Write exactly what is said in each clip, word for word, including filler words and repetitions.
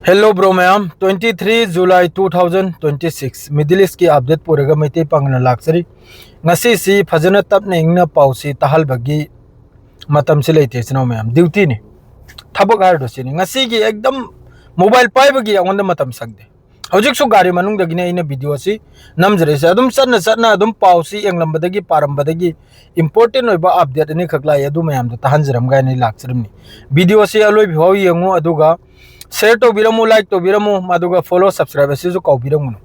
Hello bro ꯃꯌꯥꯝ, twenty three July two thousand twenty six, Middle East ꯀꯤ update ꯄꯨꯔꯒ ꯃꯩꯇꯩ ꯄꯥꯡꯒꯜꯅ ꯂꯥꯛꯆꯔꯤ꯫ ꯉꯁꯤꯁꯤ ꯐꯖꯅ ꯇꯞꯅ ꯏꯪꯅ ꯄꯥꯎꯁꯤ ꯇꯥꯍꯜꯕꯒꯤ ꯃꯇꯝꯁꯤ ꯂꯩꯇꯦ ꯏꯆꯤꯟ ꯏꯅꯥꯎ ꯃꯌꯥꯝ, duty ꯅꯤ꯫ ꯊꯕꯛ ꯍꯥꯏꯔꯤꯗꯣ ꯁꯤꯅꯤ꯫ ꯉꯁꯤꯒꯤ ꯑꯦꯛꯗꯝ mobile ꯄꯥꯏꯕꯒꯤ ꯑꯩꯉꯣꯟꯗ ꯃꯇꯝ ꯁꯪꯗꯦ꯫ ꯍꯧꯖꯤꯛꯁꯨ ꯒꯥꯔꯤ ꯃꯅꯨꯡꯗꯒꯤꯅꯦ ꯑꯩꯅ video ꯁꯤ ꯅꯝꯖꯔꯛꯏꯁꯦ꯫ ꯑꯗꯨꯝ ꯆꯠꯅ ꯆꯠꯅ ꯑꯗꯨꯝ ꯄꯥꯎꯁꯤ ꯌꯦꯡꯂꯝꯕꯗꯒꯤ, ꯄꯥꯔꯝꯕꯗꯒꯤ important ꯑꯣꯏꯕ update ꯑꯅꯤꯈꯛ ꯂꯥꯛꯏ, ꯑꯗꯨ ꯃꯌꯥꯝꯗꯣ ꯇꯥꯍꯟꯖꯔꯝꯒꯦ ꯍꯥꯏꯅ ꯑꯩ ꯂꯥꯛꯆꯔꯤꯕꯅꯤ꯫ Video ꯁꯤ ꯑꯂꯣꯏꯕ ꯐꯥꯎ ꯌꯦꯡꯉꯨ, ꯑꯗꯨꯒ share ꯇꯧꯕꯤꯔꯝꯃꯨ, like ꯇꯧꯕꯤꯔꯝꯃꯨ, ꯑꯗꯨꯒ follow, subscribe ꯑꯁꯤꯁꯨ ꯀꯥꯎꯕꯤꯔꯝꯒꯅꯨ꯫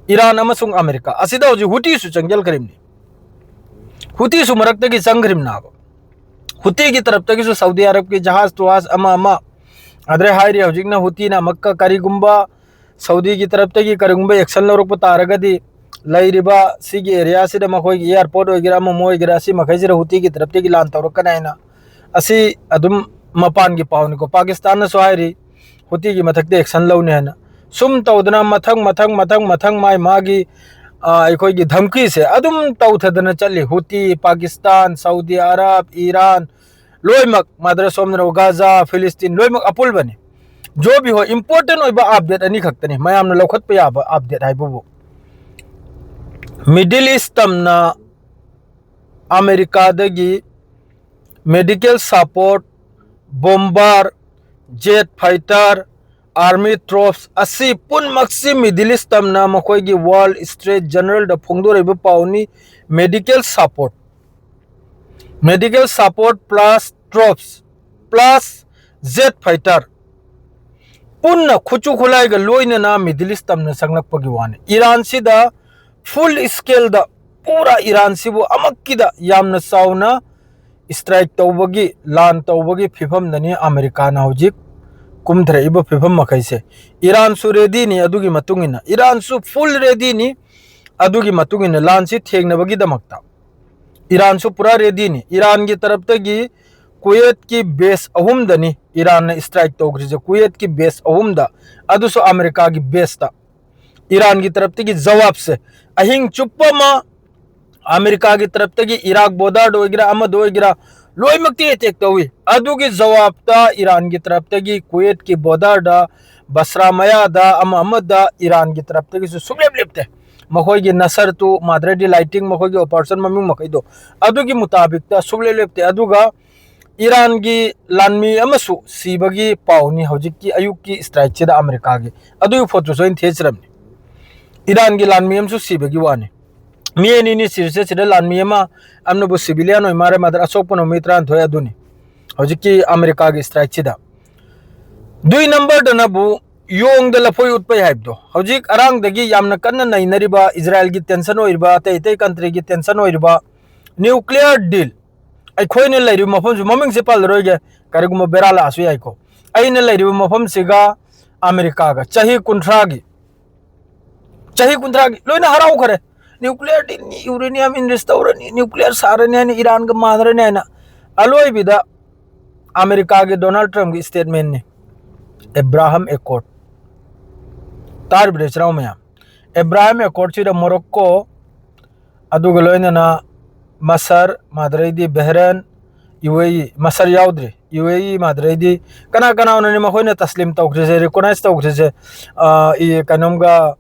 ꯏꯔꯥꯟ ꯑꯃꯁꯨꯡ ꯑꯃꯦꯔꯤꯀꯥ ꯑꯁꯤꯗ ꯍꯧꯖꯤꯛ ꯍꯨꯇꯤꯁꯨ ꯆꯪꯁꯤꯟꯈ꯭ꯔꯤꯕꯅꯤ꯫ ꯍꯨꯇꯤꯁꯨ ꯃꯔꯛꯇꯒꯤ ꯆꯪꯈ꯭ꯔꯤꯕꯅꯦꯕ꯫ ꯍꯨꯇꯤꯒꯤ ꯇꯔꯞꯇꯒꯤꯁꯨ ꯁꯥꯎꯗꯤ ꯑꯔꯕꯀꯤ ꯖꯍꯥꯖ ꯇꯨꯍꯥꯖ ꯑꯃ ꯑꯃ, ꯑꯗꯨꯗꯩ ꯍꯥꯏꯔꯤ ꯍꯧꯖꯤꯛꯅ ꯍꯨꯇꯤꯅ ꯑꯃꯨꯛꯀ ꯀꯔꯤꯒꯨꯝꯕ ꯁꯥꯎꯗꯤꯒꯤ ꯇꯔꯞꯇꯒꯤ ꯀꯔꯤꯒꯨꯝꯕ action ꯂꯧꯔꯛꯄ ꯇꯥꯔꯒꯗꯤ ꯂꯩꯔꯤꯕ ꯁꯤꯒꯤ area ꯁꯤꯗ ꯃꯈꯣꯏꯒꯤ airport ꯑꯣꯏꯒꯦꯔꯥ ꯑꯃ ꯑꯃ ꯑꯣꯏꯒꯦꯔꯥ ꯁꯤ ꯃꯈꯩꯁꯤꯗ ꯍꯨꯇꯤꯒꯤ ꯇꯔꯞꯇꯒꯤ ꯂꯥꯟ ꯇꯧꯔꯛꯀꯅꯤ ꯍꯥꯏꯅ꯫ ꯑꯁꯤ ꯑꯗꯨꯝ ꯃꯄꯥꯟꯒꯤ ꯄꯥꯎꯅꯤꯀꯣ꯫ ꯄꯥꯀꯤꯁꯇꯥꯟꯅꯁꯨ ꯍꯥꯏꯔꯤ ꯍꯨꯇꯤꯒꯤ ꯃꯊꯛꯇ action ꯂꯧꯅꯤ ꯍꯥꯏꯅ꯫ ꯁꯨꯝ ꯇꯧꯗꯅ ꯃꯊꯪ ꯃꯊꯪ ꯃꯊꯪ ꯃꯊꯪ ꯃꯥꯏ ꯃꯥꯒꯤ, ꯑ, ꯑꯩꯈꯣꯏꯒꯤ ꯙꯝꯀꯤꯁꯦ ꯑꯗꯨꯝ ꯇꯧꯊꯗꯅ ꯆꯠꯂꯤ꯫ ꯍꯨꯇꯤ, ꯄꯥꯀꯤꯁꯇꯥꯟ, ꯁꯥꯎꯗꯤ ꯑꯔꯕ, ꯏꯔꯥꯟ, ꯂꯣꯏꯅꯃꯛ ꯃꯗ꯭ꯔ ꯁꯣꯝꯗꯅ ꯒꯥꯖꯥ, ꯐꯤꯂꯤꯁꯇꯤꯟ ꯂꯣꯏꯅꯃꯛ ꯑꯄꯨꯜꯕꯅꯤ꯫ ꯖꯣꯕꯤ ꯍꯣꯏ, important ꯑꯣꯏꯕ update ꯑꯅꯤꯈꯛꯇꯅꯤ ꯃꯌꯥꯝꯅ ꯂꯧꯈꯠꯄ ꯌꯥꯕ update ꯍꯥꯏꯕꯕꯨ꯫ Middle East ꯇꯝꯅ ꯑꯃꯦꯔꯤꯀꯥꯗꯒꯤ medical support, bomber, jet fighter, army troops ꯑꯁꯤ ꯄꯨꯝꯅꯃꯛꯁꯤ Middle East ꯇꯝꯅ ꯃꯈꯣꯏꯒꯤ Wall Street Journalꯗ ꯐꯣꯡꯗꯣꯔꯛꯏꯕ ꯄꯥꯎꯅꯤ꯫ Medical support, medical support plus troops plus jet fighter ꯄꯨꯟꯅ ꯈꯨꯠꯁꯨ ꯈꯨꯠꯂꯥꯏꯒ ꯂꯣꯏꯅꯅ Middle East ꯇꯝꯅ ꯆꯪꯂꯛꯄꯒꯤ ꯋꯥꯅꯤ꯫ ꯏꯔꯥꯟꯁꯤꯗ full scaleꯗ ꯄꯨꯔꯥ ꯏꯔꯥꯟꯁꯤꯕꯨ ꯑꯃꯛꯀꯤꯗ ꯌꯥꯝꯅ ꯆꯥꯎꯅ strike ꯇꯧꯕꯒꯤ, ꯂꯥꯟ ꯇꯧꯕꯒꯤ ꯐꯤꯕꯝꯗꯅꯤ ꯑꯃꯦꯔꯤꯀꯥꯅ ꯍꯧꯖꯤꯛ ꯀꯨꯝꯊꯔꯛꯏꯕ ꯐꯤꯕꯝ ꯃꯈꯩꯁꯦ꯫ ꯏꯔꯥꯟꯁꯨ readyꯅꯤ, ꯑꯗꯨꯒꯤ ꯃꯇꯨꯡ ꯏꯟꯅ ꯏꯔꯥꯟꯁꯨ full readyꯅꯤ꯫ ꯑꯗꯨꯒꯤ ꯃꯇꯨꯡ ꯏꯟꯅ ꯂꯥꯟꯁꯤ ꯊꯦꯡꯅꯕꯒꯤꯗꯃꯛꯇ ꯏꯔꯥꯟꯁꯨ ꯄꯨꯔꯥ readyꯅꯤ꯫ ꯏꯔꯥꯟꯒꯤ ꯇꯔꯞꯇꯒꯤ ꯀꯨꯋꯦꯠꯀꯤ base ꯑꯍꯨꯝꯗꯅꯤ ꯏꯔꯥꯟꯅ strike ꯇꯧꯈ꯭ꯔꯤꯁꯦ, ꯀꯨꯋꯦꯠꯀꯤ base ꯑꯍꯨꯝꯗ, ꯑꯗꯨꯁꯨ ꯑꯃꯦꯔꯤꯀꯥꯒꯤ baseꯇ꯫ ꯏꯔꯥꯟꯒꯤ ꯇꯔꯞꯇꯒꯤ ꯖꯋꯥꯕꯁꯦ ꯑꯍꯤꯡ ꯆꯨꯞꯄ ꯑꯃ ꯑꯃꯦꯔꯤꯀꯥꯒꯤ ꯇꯔꯞꯇꯒꯤ ꯏꯔꯥꯛ borderꯗ ꯑꯣꯏꯒꯦꯔꯥ ꯑꯃꯗ ꯑꯣꯏꯒꯦꯔꯥ ꯂꯣꯏꯅꯃꯛꯇꯤ attack ꯇꯧꯏ꯫ ꯑꯗꯨꯒꯤ ꯖꯋꯥꯕꯇ ꯏꯔꯥꯟꯒꯤ ꯇꯔꯞꯇꯒꯤ ꯀꯨꯋꯦꯠꯀꯤ borderꯗ ꯕꯁ꯭ꯔꯥ ꯃꯌꯥꯗ, ꯑꯃ ꯑꯃꯗ ꯏꯔꯥꯟꯒꯤ ꯇꯔꯞꯇꯒꯤꯁꯨ ꯁꯨꯡꯂꯦꯞ ꯂꯦꯞꯇꯦ꯫ ꯃꯈꯣꯏꯒꯤ ꯅꯁꯔ ꯇꯨ ꯃꯥꯗ꯭ꯔꯦꯗꯤ ꯂꯥꯏꯇꯤꯡ, ꯃꯈꯣꯏꯒꯤ ꯑꯣꯄꯔꯦꯁꯟ ꯃꯃꯤꯡ ꯃꯈꯩꯗꯣ, ꯑꯗꯨꯒꯤ ꯃꯨꯇꯥꯕꯤꯛꯇ ꯁꯨꯡꯂꯦꯞ ꯂꯦꯞꯇꯦ꯫ ꯑꯗꯨꯒ ꯏꯔꯥꯟꯒꯤ ꯂꯥꯟꯃꯤ ꯑꯃꯁꯨ ꯁꯤꯕꯒꯤ ꯄꯥꯎꯅꯤ ꯍꯧꯖꯤꯛꯀꯤ ꯑꯌꯨꯛꯀꯤ ꯁ꯭ꯇ꯭ꯔꯥꯏꯛꯁꯤꯗ ꯑꯃꯦꯔꯤꯀꯥꯒꯤ꯫ ꯑꯗꯨꯒꯤ ꯐꯣꯇꯣꯁꯨ ꯑꯩꯅ ꯊꯦꯠꯆꯔꯝꯅꯤ꯫ ꯏꯔꯥꯟꯒꯤ ꯂꯥꯟꯃꯤ ꯑꯃꯁꯨ ꯁꯤꯕꯒꯤ ꯋꯥꯅꯤ꯫ ꯃꯤ ꯑꯅꯤꯅꯤ ꯁꯤꯔꯤꯁꯦ꯫ ꯁꯤꯗ ꯂꯥꯟꯃꯤ ꯑꯃ, ꯑꯃꯅꯕꯨ ꯁꯤꯚꯤꯂꯤꯌꯟ ꯑꯣꯏ ꯃꯥꯜꯂꯦ, ꯃꯥꯗ꯭ꯔ ꯑꯁꯣꯛꯄꯅ ꯃꯤ ꯇꯔꯥꯅꯤꯊꯣꯏ ꯑꯗꯨꯅꯤ ꯍꯧꯖꯤꯛꯀꯤ ꯑꯃꯦꯔꯤꯀꯥꯒꯤ ꯁ꯭ꯇ꯭ꯔꯥꯏꯛꯁꯤꯗ꯫ ꯗꯨꯏ ꯅꯝꯕꯔꯗꯅꯕꯨ ꯌꯣꯡꯗ ꯂꯐꯣꯏ ꯎꯠꯄꯩ ꯍꯥꯏꯕꯗꯣ, ꯍꯧꯖꯤꯛ ꯑꯔꯥꯡꯗꯒꯤ ꯌꯥꯝꯅ ꯀꯟꯅ ꯅꯩꯅꯔꯤꯕ, ꯏꯖꯔꯥꯏꯜꯒꯤ ꯇꯦꯟꯁꯟ ꯑꯣꯏꯔꯤꯕ, ꯑꯇꯩ ꯑꯇꯩ ꯀꯟꯇ꯭ꯔꯤꯒꯤ ꯇꯦꯟꯁꯟ ꯑꯣꯏꯔꯤꯕ ꯅ꯭ꯌꯨꯀ꯭ꯂꯤꯌꯔ ꯗꯤꯜ, ꯑꯩꯈꯣꯏꯅ ꯂꯩꯔꯤꯕ ꯃꯐꯝꯁꯤ, ꯃꯃꯤꯡꯁꯦ ꯄꯜꯂꯔꯣꯏꯒꯦ, ꯀꯔꯤꯒꯨꯝꯕ ꯕꯦꯔꯥ ꯂꯥꯛꯑꯁꯨ ꯌꯥꯏꯀꯣ꯫ ꯑꯩꯅ ꯂꯩꯔꯤꯕ ꯃꯐꯝꯁꯤꯒ ꯑꯃꯦꯔꯤꯀꯥꯒ ꯆꯍꯤ ꯀꯨꯟꯊ꯭ꯔꯥꯒꯤ, ꯆꯍꯤ ꯀꯨꯟꯊ꯭ꯔꯥꯒꯤ ꯂꯣꯏꯅ ꯍꯔꯥꯎꯈ꯭ꯔꯦ꯫ ꯅ꯭ꯌꯨꯀ꯭ꯂꯤꯌꯔ ꯗꯤꯜꯅꯤ, ꯌꯨꯔꯦꯅꯤꯌꯝ ꯏꯟꯔꯤꯆ ꯇꯧꯔꯅꯤ, ꯅ꯭ꯌꯨꯀ꯭ꯂꯤꯌꯔ ꯁꯥꯔꯅꯤ ꯍꯥꯏꯅ, ꯏꯔꯥꯟꯒ ꯃꯥꯟꯅꯔꯅꯤ ꯍꯥꯏꯅ꯫ ꯑꯂꯣꯏꯕꯤꯗ ꯑꯃꯦꯔꯤꯀꯥꯒꯤ ꯗꯣꯅꯥꯜꯗ ꯇ꯭ꯔꯝꯞꯀꯤ ꯁ꯭ꯇꯦꯠꯃꯦꯟꯅꯤ, ꯑꯦꯕ꯭ꯔꯥꯍꯝ ꯑꯦꯀꯣꯔꯗ꯫ ꯇꯥꯔꯤꯕ꯭ꯔꯥ, ꯏꯆꯤꯟ ꯏꯅꯥꯎ ꯃꯌꯥꯝ? ꯑꯦꯕ꯭ꯔꯥꯍꯝ ꯑꯦꯀꯣꯔꯗꯁꯤꯗ ꯃꯣꯔꯣꯛꯀꯣ, ꯑꯗꯨꯒ ꯂꯣꯏꯅꯅ ꯃꯁꯔ, ꯃꯥꯗ꯭ꯔꯩꯗꯤ ꯕꯦꯍꯔꯦꯟ, ꯌꯨ ꯑꯦ ꯏ, ꯃꯁꯔ ꯌꯥꯎꯗ꯭ꯔꯤ, ꯌꯨ ꯑꯦ ꯏ, ꯃꯥꯗ꯭ꯔꯩꯗꯤ ꯀꯅꯥ ꯀꯅꯥꯅꯣꯅꯤ ꯃꯈꯣꯏꯅ ꯇꯁꯂꯤꯝ ꯇꯧꯈ꯭ꯔꯤꯁꯦ, ꯔꯤꯀꯣꯅꯥꯏꯁ ꯇꯧꯈ꯭ꯔꯤꯁꯦ? ꯑ, ꯏ-, ꯀꯩꯅꯣꯝꯒ,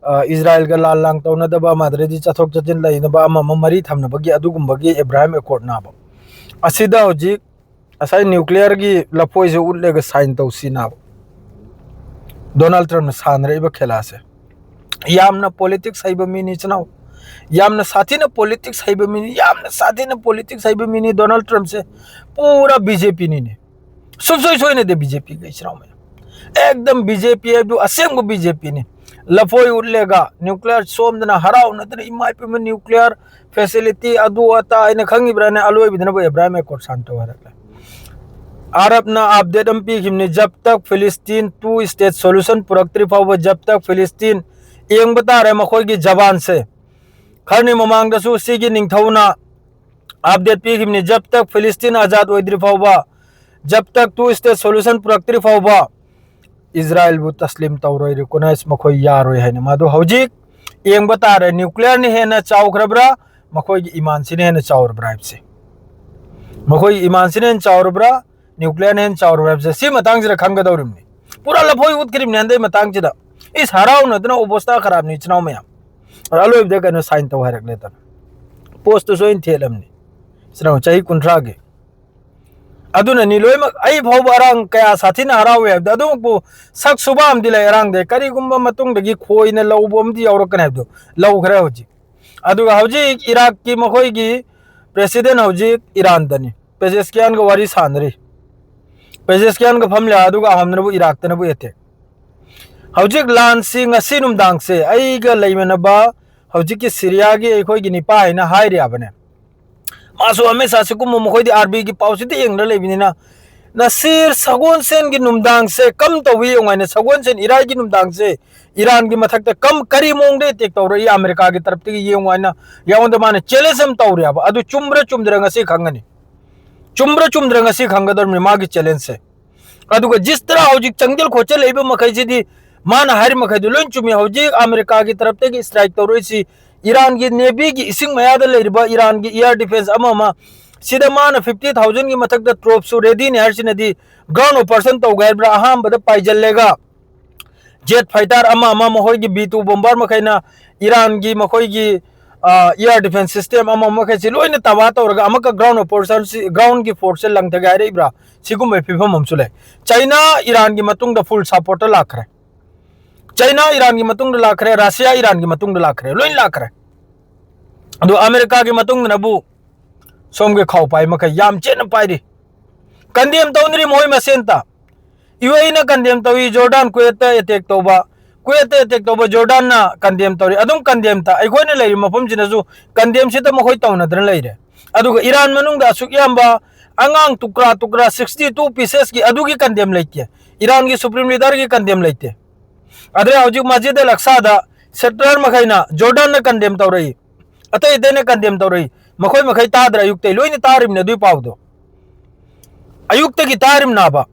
ꯑ, ꯏꯖꯔꯥꯏꯜꯒ ꯂꯥꯟ ꯂꯥꯡ ꯇꯧꯅꯗꯕ, ꯃꯥꯗ꯭ꯔꯩꯗꯤ ꯆꯠꯊꯣꯛ ꯆꯠꯁꯤꯟ ꯂꯩꯅꯕ, ꯑꯃ ꯑꯃ ꯃꯔꯤ ꯊꯝꯅꯕꯒꯤ ꯑꯗꯨꯒꯨꯝꯕꯒꯤ ꯑꯦꯕ꯭ꯔꯥꯍꯝ ꯑꯦꯀꯣꯔꯗꯅꯥꯕ꯫ ꯑꯁꯤꯗ ꯍꯧꯖꯤꯛ ꯉꯁꯥꯏ ꯅ꯭ꯌꯨꯀ꯭ꯂꯤꯌꯔꯒꯤ ꯂꯐꯣꯏꯁꯦ ꯎꯠꯂꯒ ꯁꯥꯏꯟ ꯇꯧꯁꯤꯅꯥꯕ ꯗꯣꯅꯥꯜꯗ ꯇ꯭ꯔꯝꯞꯅ ꯁꯥꯟꯅꯔꯛꯏꯕ ꯈꯦꯂꯥꯁꯦ꯫ ꯌꯥꯝꯅ ꯄꯣꯂꯤꯇꯤꯛꯁ ꯍꯩꯕ ꯃꯤꯅꯤ, ꯏꯆꯤꯟ ꯏꯅꯥꯎ꯫ ꯌꯥꯝꯅ ꯁꯥꯊꯤꯅ ꯄꯣꯂꯤꯇꯤꯛꯁ ꯍꯩꯕ ꯃꯤꯅꯤ, ꯌꯥꯝꯅ ꯁꯥꯊꯤꯅ ꯄꯣꯂꯤꯇꯤꯛꯁ ꯍꯩꯕ ꯃꯤꯅꯤ ꯗꯣꯅꯥꯜꯗ ꯇ꯭ꯔꯝꯞꯁꯦ꯫ ꯄꯨꯔꯥ ꯕꯤ ꯖꯦ ꯄꯤꯅꯤꯅꯦ꯫ ꯁꯨꯡꯁꯣꯏ ꯁꯣꯏꯅꯗꯦ ꯕꯤ ꯖꯦ ꯄꯤꯒ, ꯏꯆꯤꯟ ꯏꯅꯥꯎ ꯃꯌꯥꯝ꯫ ꯑꯦꯛꯗꯝ ꯕꯤ ꯖꯦ ꯄꯤ ꯍꯥꯏꯕꯗꯨ ꯑꯁꯦꯡꯕ ꯕꯤ ꯖꯦ ꯄꯤꯅꯤ꯫ ꯂꯐꯣꯏ ꯎꯠꯂꯦꯒ, ꯅ꯭ꯌꯨꯀ꯭ꯂꯤꯌꯔ ꯁꯣꯝꯗꯅ ꯍꯔꯥꯎꯅꯗꯅ, ꯏꯃꯥ ꯏꯄꯦꯝꯃ, ꯅ꯭ꯌꯨꯀ꯭ꯂꯤꯌꯔ ꯐꯦꯁꯤꯂꯤꯇꯤ ꯑꯗꯨ ꯑꯗꯥ ꯍꯥꯏꯅ ꯈꯪꯉꯤꯕ꯭ꯔꯥꯅꯦ? ꯑꯂꯣꯏꯕꯗꯅꯕꯨ ꯑꯦꯕ꯭ꯔꯥꯍꯝ ꯑꯦꯀꯣꯔꯗ ꯁꯥꯏꯟ ꯇꯧ ꯍꯥꯏꯔꯛꯂꯦ꯫ ꯑꯔꯕꯅ ꯑꯞꯗꯦꯠ ꯑꯃ ꯄꯤꯈꯤꯕꯅꯤ, "जब तक फिलिस्तीन टू स्टेट सॉल्यूशन ꯄꯨꯔꯛꯇ꯭ꯔꯤ ꯐꯥꯎꯕ, जब तक फिलिस्तीन", ꯌꯦꯡꯕ ꯇꯥꯔꯦ ꯃꯈꯣꯏꯒꯤ ꯖꯕꯥꯟꯁꯦ꯫ ꯈꯔꯅꯤ ꯃꯃꯥꯡꯗꯁꯨ ꯁꯤꯒꯤ ꯅꯤꯡꯊꯧꯅ ꯑꯞꯗꯦꯠ ꯄꯤꯈꯤꯕꯅꯤ, "जब तक फिलिस्तीन आज़ाद ꯑꯣꯏꯗ꯭ꯔꯤ ꯐꯥꯎꯕ, जब तक टू स्टेट सॉल्यूशन ꯄꯨꯔꯛꯇ꯭ꯔꯤ ꯐꯥꯎꯕ ꯏꯖꯔꯥꯏꯜꯕꯨ ꯇꯁꯂꯤꯝ ꯇꯧꯔꯣꯏ, ꯔꯤꯀꯣꯅꯥꯏꯁ ꯃꯈꯣꯏ ꯌꯥꯔꯣꯏ" ꯍꯥꯏꯅ꯫ ꯃꯗꯨ ꯍꯧꯖꯤꯛ ꯌꯦꯡꯕ ꯇꯥꯔꯦ, ꯅ꯭ꯌꯨꯀ꯭ꯂꯤꯌꯔꯅ ꯍꯦꯟꯅ ꯆꯥꯎꯈ꯭ꯔꯕ꯭ꯔꯥ, ꯃꯈꯣꯏꯒꯤ ꯏꯃꯥꯟꯁꯤꯅ ꯍꯦꯟꯅ ꯆꯥꯎꯔꯕ꯭ꯔꯥ ꯍꯥꯏꯕꯁꯦ꯫ ꯃꯈꯣꯏꯒꯤ ꯏꯃꯥꯟꯁꯤꯅ ꯍꯦꯟꯅ ꯆꯥꯎꯔꯕ꯭ꯔꯥ, ꯅ꯭ꯌꯨꯀ꯭ꯂꯤꯌꯔꯅ ꯍꯦꯟꯅ ꯆꯥꯎꯔꯕ꯭ꯔꯥ ꯍꯥꯏꯕꯁꯦ ꯁꯤ ꯃꯇꯥꯡꯁꯤꯗ ꯈꯪꯒꯗꯧꯔꯤꯕꯅꯤ꯫ ꯄꯨꯔꯥ ꯂꯐꯣꯏ ꯎꯠꯈ꯭ꯔꯤꯕꯅꯤ ꯍꯟꯗꯛ ꯃꯇꯥꯡꯁꯤꯗ꯫ ꯏꯁ, ꯍꯔꯥꯎꯅꯗꯅ ꯑꯣꯕꯣꯁꯇꯥ ꯈꯔꯥꯕꯅꯤ ꯏꯆꯤꯟ ꯏꯅꯥꯎ ꯃꯌꯥꯝ꯫ ꯑꯔꯣꯏꯕꯗ ꯀꯩꯅꯣ ꯁꯥꯏꯟ ꯇꯧ ꯍꯥꯏꯔꯛꯂꯦꯗꯅ꯫ ꯄꯣꯁꯇꯨꯁꯨ ꯑꯩꯅ ꯊꯦꯠꯂꯝꯅꯤ꯫ ꯏꯆꯤꯟ ꯏꯅꯥꯎ ꯆꯍꯤ ꯀꯨꯟꯊ꯭ꯔꯥꯒꯤ꯫ ꯑꯗꯨꯅꯅꯤ ꯂꯣꯏꯅꯃꯛ ꯑꯩ ꯐꯥꯎꯕ ꯑꯔꯥꯡ ꯀꯌꯥ ꯁꯥꯊꯤꯅ ꯍꯔꯥꯎꯋꯦ ꯍꯥꯏꯕꯗꯣ꯫ ꯑꯗꯨꯃꯛꯄꯨ ꯁꯛ ꯁꯨꯕ ꯑꯃꯗꯤ ꯂꯩ ꯑꯔꯥꯡꯗꯩ꯫ ꯀꯔꯤꯒꯨꯝꯕ ꯃꯇꯨꯡꯗꯒꯤ ꯈꯣꯏꯅ ꯂꯧꯕ ꯑꯃꯗꯤ ꯌꯥꯎꯔꯛꯀꯅꯤ ꯍꯥꯏꯕꯗꯣ ꯂꯧꯈ꯭ꯔꯦ ꯍꯧꯖꯤꯛ꯫ ꯑꯗꯨꯒ ꯍꯧꯖꯤꯛ ꯏꯔꯥꯛꯀꯤ ꯃꯈꯣꯏꯒꯤ ꯄ꯭ꯔꯦꯁꯤꯗꯦꯟ ꯍꯧꯖꯤꯛ ꯏꯔꯥꯟꯗꯅꯤ꯫ ꯄꯦꯖꯦꯁꯀꯤꯌꯥꯟꯒ ꯋꯥꯔꯤ ꯁꯥꯟꯅꯔꯤ꯫ ꯄꯦꯖꯦꯁꯀꯤꯌꯥꯟꯒ ꯐꯝꯂꯦ, ꯑꯗꯨꯒ ꯑꯍꯣꯝꯗꯅꯕꯨ ꯏꯔꯥꯛꯇꯅꯕꯨ ꯑꯦꯇꯦꯛ꯫ ꯍꯧꯖꯤꯛ ꯂꯥꯟꯁꯤ ꯉꯁꯤ ꯅꯨꯡꯗꯥꯡꯁꯦ ꯑꯩꯒ ꯂꯩꯃꯤꯟꯅꯕ ꯍꯧꯖꯤꯛꯀꯤ ꯁꯤꯔꯤꯌꯥꯒꯤ ꯑꯩꯈꯣꯏꯒꯤ ꯅꯤꯄꯥ ꯍꯥꯏꯅ ꯍꯥꯏꯔꯤꯕꯅꯦ꯫ ꯃꯥꯁꯨ ꯍꯃꯦꯁꯥ ꯁꯤꯒꯨꯝꯕ ꯃꯈꯣꯏꯗꯤ ꯑꯥꯔꯕꯤꯒꯤ ꯄꯥꯎꯁꯤꯗꯤ ꯌꯦꯡꯗ ꯂꯩꯕꯅꯤꯅ, ꯅꯁꯤꯔ ꯁꯒꯣꯜꯁꯦꯟꯒꯤ ꯅꯨꯡꯗꯥꯡꯁꯦ ꯀꯝ ꯇꯧꯕ ꯌꯦꯡꯉꯨ ꯍꯥꯏꯅ, ꯁꯒꯣꯜꯁꯦꯟ ꯏꯔꯥꯏꯒꯤ ꯅꯨꯡꯗꯥꯡꯁꯦ ꯏꯔꯥꯟꯒꯤ ꯃꯊꯛꯇ ꯀꯝ, ꯀꯔꯤ ꯃꯑꯣꯡꯗ ꯑꯦꯇꯦꯛ ꯇꯧꯔꯛꯏ ꯑꯃꯦꯔꯤꯀꯥꯒꯤ ꯇꯔꯞꯇꯒꯤ ꯌꯦꯡꯉꯨ ꯍꯥꯏꯅ ꯌꯥꯉꯣꯟꯗ ꯃꯥꯅ ꯆꯦꯂꯦꯟꯖ ꯑꯃ ꯇꯧꯔꯦꯕ꯫ ꯑꯗꯨ ꯆꯨꯝꯕ꯭ꯔꯥ ꯆꯨꯝꯗ꯭ꯔꯥ ꯉꯁꯤ ꯈꯪꯒꯅꯤ꯫ ꯆꯨꯝꯕ꯭ꯔꯥ ꯆꯨꯝꯗ꯭ꯔꯥ ꯉꯁꯤ ꯈꯪꯒꯗꯧꯔꯤꯕꯅꯤ ꯃꯥꯒꯤ ꯆꯦꯂꯦꯟꯖꯁꯦ꯫ ꯑꯗꯨꯒ ꯖꯤꯁ ꯇꯔꯥ ꯍꯧꯖꯤꯛ ꯆꯪꯖꯤꯜ ꯈꯣꯠꯆꯜꯂꯛꯏꯕ ꯃꯈꯩꯁꯤꯗꯤ ꯃꯥꯅ ꯍꯥꯏꯔꯤ ꯃꯈꯩꯗꯣ ꯂꯣꯏ ꯆꯨꯝꯃꯤ꯫ ꯍꯧꯖꯤꯛ ꯑꯃꯦꯔꯤꯀꯥꯒꯤ ꯇꯔꯞꯇꯒꯤ ꯁ꯭ꯇ꯭ꯔꯥꯏꯛ ꯇꯧꯔꯛꯏꯁꯤ ꯏꯔꯥꯟꯒꯤ ꯅꯦꯚꯤꯒꯤ ꯏꯁꯤꯡ ꯃꯌꯥꯗ ꯂꯩꯔꯤꯕ ꯏꯔꯥꯟꯒꯤ ꯏꯌꯥꯔ ꯗꯤꯐꯦꯟꯁ ꯑꯃ ꯑꯃ ꯁꯤꯗ ꯃꯥꯅ ꯐꯤꯐꯇꯤ ꯊꯥꯎꯖꯟꯒꯤ ꯃꯊꯛꯇ ꯇ꯭ꯔꯣꯞꯁꯨ ꯔꯦꯗꯤꯅꯤ ꯍꯥꯏꯔꯤꯁꯤꯅꯗꯤ ꯒ꯭ꯔꯥꯎꯟ ꯑꯣꯄꯔꯦꯁꯟ ꯇꯧꯒꯦ ꯍꯥꯏꯕ꯭ꯔꯥ? ꯑꯍꯥꯟꯕꯗ ꯄꯥꯏꯖꯜꯂꯦꯒ ꯖꯦꯠ ꯐꯥꯏꯇꯔ ꯑꯃ ꯑꯃ ꯃꯈꯣꯏꯒꯤ ꯕꯤ ꯇꯨ ꯕꯣꯝꯕꯔ ꯃꯈꯩꯅ ꯏꯔꯥꯟꯒꯤ ꯃꯈꯣꯏꯒꯤ ꯏꯌꯥꯔ ꯗꯤꯐꯦꯟꯁ ꯁꯤꯁꯇꯦꯝ ꯑꯃ ꯃꯈꯩꯁꯤ ꯂꯣꯏꯅ ꯇꯕꯥ ꯇꯧꯔꯒ ꯑꯃꯨꯛꯀ ꯒ꯭ꯔꯥꯎꯟ ꯑꯣꯄꯔꯦꯁꯟꯁꯤ, ꯒ꯭ꯔꯥꯎꯟꯒꯤ ꯐꯣꯔꯁꯁꯦ ꯂꯪꯊꯒꯦ ꯍꯥꯏꯔꯛꯏꯕ꯭ꯔꯥ? ꯁꯤꯒꯨꯝꯕꯒꯤ ꯐꯤꯕꯝ ꯑꯃꯁꯨ ꯂꯩ꯫ ꯆꯩꯅꯥ ꯏꯔꯥꯟꯒꯤ ꯃꯇꯨꯡꯗ ꯐꯨꯜ ꯁꯞꯄꯣꯔꯠꯇ ꯂꯥꯛꯈ꯭ꯔꯦ꯫ ꯆꯩꯅꯥ ꯏꯔꯥꯟꯒꯤ ꯃꯇꯨꯡꯗ ꯂꯥꯛꯈ꯭ꯔꯦ, ꯔꯁꯤꯌꯥ ꯏꯔꯥꯟꯒꯤ ꯃꯇꯨꯡꯗ ꯂꯥꯛꯈ꯭ꯔꯦ, ꯂꯣꯏ ꯂꯥꯛꯈ꯭ꯔꯦ꯫ ꯑꯗꯣ ꯑꯃꯦꯔꯤꯀꯥꯒꯤ ꯃꯇꯨꯡꯗꯅꯕꯨ ꯁꯣꯝꯒꯤ ꯈꯥꯎ ꯄꯥꯏ ꯃꯈꯩ ꯌꯥꯝ ꯆꯦꯠꯅ ꯄꯥꯏꯔꯤ꯫ ꯀꯟꯗꯦꯝ ꯇꯧꯅꯔꯤ ꯃꯈꯣꯏ ꯃꯁꯦꯟꯇ꯫ ꯌꯨ ꯑꯦ ꯏꯅ ꯀꯟꯗꯦꯝ ꯇꯧꯏ, ꯖꯣꯔꯗꯥꯟ ꯀꯨꯋꯦꯠꯇ ꯑꯦꯇꯦꯛ ꯇꯧꯕ, ꯀꯨꯋꯦꯠꯇ ꯑꯦꯇꯦꯛ ꯇꯧꯕ ꯖꯣꯔꯗꯥꯟꯅ ꯀꯟꯗꯦꯝ ꯇꯧꯔꯤ꯫ ꯑꯗꯨꯝ ꯀꯟꯗꯦꯝꯇ ꯑꯩꯈꯣꯏꯅ ꯂꯩꯔꯤꯕ ꯃꯐꯝꯁꯤꯗꯁꯨ ꯀꯟꯗꯦꯝꯁꯤꯗ ꯃꯈꯣꯏ ꯇꯧꯅꯗꯅ ꯂꯩꯔꯦ꯫ ꯑꯗꯨꯒ ꯏꯔꯥꯟ ꯃꯅꯨꯡꯗ ꯑꯁꯨꯛ ꯌꯥꯝꯕ ꯑꯉꯥꯡ ꯇꯨꯀ꯭ꯔꯥ ꯇꯨꯀ꯭ꯔꯥ ꯁꯤꯛꯁꯇꯤ ꯇꯨ ꯄꯤꯁꯦꯁꯀꯤ ꯑꯗꯨꯒꯤ ꯀꯟꯗꯦꯝ ꯂꯩꯇꯦ꯫ ꯏꯔꯥꯟꯒꯤ ꯁꯨꯄ꯭ꯔꯤꯝ ꯂꯤꯗꯔꯒꯤ ꯀꯟꯗꯦꯝ ꯂꯩꯇꯦ꯫ ꯑꯗꯨꯅ ꯍꯧꯖꯤꯛ ꯃꯁꯖꯤꯗ ꯑꯜ ꯑꯛꯁꯥꯗ ꯁꯦꯇꯂꯔ ꯃꯈꯩꯅ ꯖꯣꯔꯗꯥꯟꯅ ꯀꯟꯗꯦꯝ ꯇꯧꯔꯛꯏ, ꯑꯇꯩ ꯑꯇꯩꯅ ꯀꯟꯗꯦꯝ ꯇꯧꯔꯛꯏ꯫ ꯃꯈꯣꯏ ꯃꯈꯩ ꯇꯥꯗ꯭ꯔꯥ? ꯑꯌꯨꯛꯇꯩ ꯂꯣꯏꯅ ꯇꯥꯔꯤꯕꯅꯦ ꯑꯗꯨꯏ ꯄꯥꯎꯗꯣ꯫ ꯑꯌꯨꯛꯇꯒꯤ ꯇꯥꯔꯤꯕꯅꯥꯕ꯫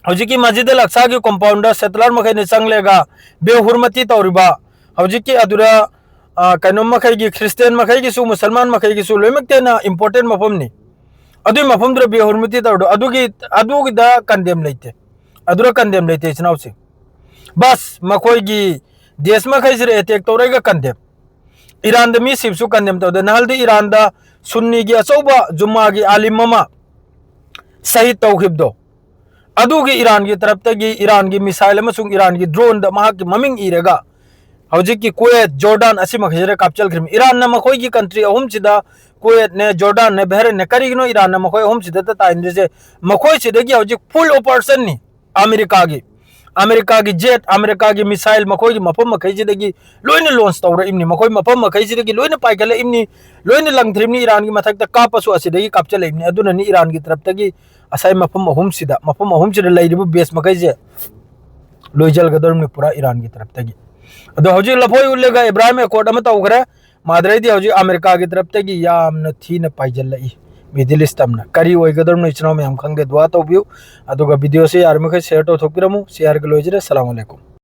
ꯍꯧꯖꯤꯛꯀꯤ ꯃꯁꯖꯤꯗ ꯑꯜ ꯑꯛꯁꯥꯒꯤ ꯀꯣꯝꯄꯥꯎꯟꯗ ꯁꯦꯇꯂꯔ ꯃꯈꯩꯅ ꯆꯪꯂꯒ ꯕꯦꯍꯨꯔꯃꯇꯤ ꯇꯧꯔꯤꯕ ꯍꯧꯖꯤꯛꯀꯤ ꯑꯗꯨꯗ, ꯑ, ꯀꯩꯅꯣ ꯃꯈꯩꯒꯤ, ꯈ꯭ꯔꯤꯁꯇꯤꯌꯥꯟ ꯃꯈꯩꯒꯤꯁꯨ ꯃꯨꯁꯜꯃꯥꯟ ꯃꯈꯩꯒꯤꯁꯨ ꯂꯣꯏꯅꯃꯛꯇ ꯍꯦꯟꯅ ꯏꯝꯄꯣꯔꯇꯦꯟ ꯃꯐꯝꯅꯤ꯫ ꯑꯗꯨꯏ ꯃꯐꯝꯗꯨꯗ ꯕꯦꯍꯨꯔꯃꯇꯤ ꯇꯧꯔꯤꯗꯣ ꯑꯗꯨꯒꯤ, ꯑꯗꯨꯒꯤꯗ ꯀꯟꯗꯦꯝ ꯂꯩꯇꯦ꯫ ꯑꯗꯨꯔ ꯀꯟꯗꯦꯝ ꯂꯩꯇꯦ ꯏꯆꯤꯟ ꯏꯅꯥꯎꯁꯤꯡ꯫ ꯕꯁ ꯃꯈꯣꯏꯒꯤ ꯗꯦꯁ ꯃꯈꯩꯁꯤꯗ ꯑꯦꯇꯦꯛ ꯇꯧꯔꯒ ꯀꯟꯗꯦꯝ꯫ ꯏꯔꯥꯟꯗ ꯃꯤ ꯁꯤꯕꯁꯨ ꯀꯟꯗꯦꯝ ꯇꯧꯗꯦ꯫ ꯅꯍꯥꯟꯗꯤ ꯏꯔꯥꯟꯗ ꯁꯨꯟꯅꯤꯒꯤ ꯑꯆꯧꯕ ꯖꯨꯝꯃꯥꯒꯤ ꯑꯥꯂꯤꯝ ꯑꯃ ꯁꯍꯤꯗ ꯇꯧꯈꯤꯕꯗꯣ, ꯑꯗꯨꯒꯤ ꯏꯔꯥꯟꯒꯤ ꯇꯔꯞꯇꯒꯤ ꯏꯔꯥꯟꯒꯤ ꯃꯤꯁꯥꯏꯜ ꯑꯃꯁꯨꯡ ꯏꯔꯥꯟꯒꯤ ꯗ꯭ꯔꯣꯟꯗ ꯃꯍꯥꯛꯀꯤ ꯃꯃꯤꯡ ꯏꯔꯒ ꯍꯧꯖꯤꯛꯀꯤ ꯀꯨꯋꯦꯠ, ꯖꯣꯔꯗꯥꯟ ꯑꯁꯤ ꯃꯈꯩꯁꯤꯗ ꯀꯥꯞꯆꯜꯈ꯭ꯔꯤꯕꯅꯤ꯫ ꯏꯔꯥꯟꯅ ꯃꯈꯣꯏꯒꯤ ꯀꯟꯇ꯭ꯔꯤ ꯑꯍꯨꯝꯁꯤꯗ, ꯀꯨꯋꯦꯠꯅꯦ, ꯖꯣꯔꯗꯥꯟꯅꯦ, ꯕꯍꯔꯦꯟꯅꯦ, ꯀꯔꯤꯒꯤꯅꯣ ꯏꯔꯥꯟꯅ ꯃꯈꯣꯏ ꯑꯍꯨꯝꯁꯤꯗ ꯇꯥꯏꯅꯔꯤꯁꯦ? ꯃꯈꯣꯏꯁꯤꯗꯒꯤ ꯍꯧꯖꯤꯛ ꯐꯨꯜ ꯑꯣꯄꯔꯦꯁꯟꯅꯤ꯫ ꯑꯃꯦꯔꯤꯀꯥꯒꯤ, ꯑꯃꯦꯔꯤꯀꯥꯒꯤ ꯖꯦꯠ, ꯑꯃꯦꯔꯤꯀꯥꯒꯤ ꯃꯤꯁꯥꯏꯜ ꯃꯈꯣꯏꯒꯤ ꯃꯐꯝ ꯃꯈꯩꯁꯤꯗꯒꯤ ꯂꯣꯏꯅ ꯂꯣꯟꯁ ꯇꯧꯔꯛꯏꯕꯅꯤ꯫ ꯃꯈꯣꯏ ꯃꯐꯝ ꯃꯈꯩꯁꯤꯗꯒꯤ ꯂꯣꯏꯅ ꯄꯥꯏꯈꯠꯂꯛꯏꯕꯅꯤ, ꯂꯣꯏꯅ ꯂꯪꯊ꯭ꯔꯤꯕꯅꯤ꯫ ꯏꯔꯥꯟꯒꯤ ꯃꯊꯛꯇ ꯀꯥꯞꯄꯁꯨ ꯑꯁꯤꯗꯒꯤ ꯀꯥꯞꯆꯜꯂꯛꯏꯕꯅꯤ꯫ ꯑꯗꯨꯅꯅꯤ ꯏꯔꯥꯟꯒꯤ ꯇꯔꯞꯇꯒꯤ ꯉꯁꯥꯏ ꯃꯐꯝ ꯑꯍꯨꯝꯁꯤꯗ, ꯃꯐꯝ ꯑꯍꯨꯝꯁꯤꯗ ꯂꯩꯔꯤꯕ ꯕꯦꯁ ꯃꯈꯩꯁꯦ ꯂꯣꯏꯖꯜꯒꯗꯧꯔꯤꯕꯅꯤ ꯄꯨꯔꯥ ꯏꯔꯥꯟꯒꯤ ꯇꯔꯞꯇꯒꯤ꯫ ꯑꯗꯣ ꯍꯧꯖꯤꯛ ꯂꯐꯣꯏ ꯎꯠꯂꯒ ꯏꯕ꯭ꯔꯥꯍꯤꯝ ꯑꯦꯀꯣꯔꯗ ꯑꯃ ꯇꯧꯈ꯭ꯔꯦ꯫ ꯃꯥꯗ꯭ꯔꯩꯗꯤ ꯍꯧꯖꯤꯛ ꯑꯃꯦꯔꯤꯀꯥꯒꯤ ꯇꯔꯞꯇꯒꯤ ꯌꯥꯝꯅ ꯊꯤꯅ ꯄꯥꯏꯖꯜꯂꯛꯏ ꯃꯤꯗꯜ ꯏꯁ ꯑꯃꯅ꯫ ꯀꯔꯤ ꯑꯣꯏꯒꯗꯧꯔꯤꯕꯅꯣ ꯏꯆꯤꯟ ꯏꯅꯥꯎ ꯃꯌꯥꯝ ꯈꯪꯗꯦ, ꯗꯨꯋꯥ ꯇꯧꯕꯤꯌꯨ꯫ ꯑꯗꯨꯒ ꯚꯤꯗꯤꯑꯣꯁꯦ ꯌꯥꯔꯤꯃꯈꯩ ꯁꯤꯌꯔ ꯇꯧꯊꯣꯛꯄꯤꯔꯝꯃꯨ꯫ ꯁꯤꯌꯔꯒ ꯂꯣꯏꯖꯔꯦ꯫ ꯑꯁꯂꯥꯃꯨ ꯑꯂꯩꯀꯨꯝ꯫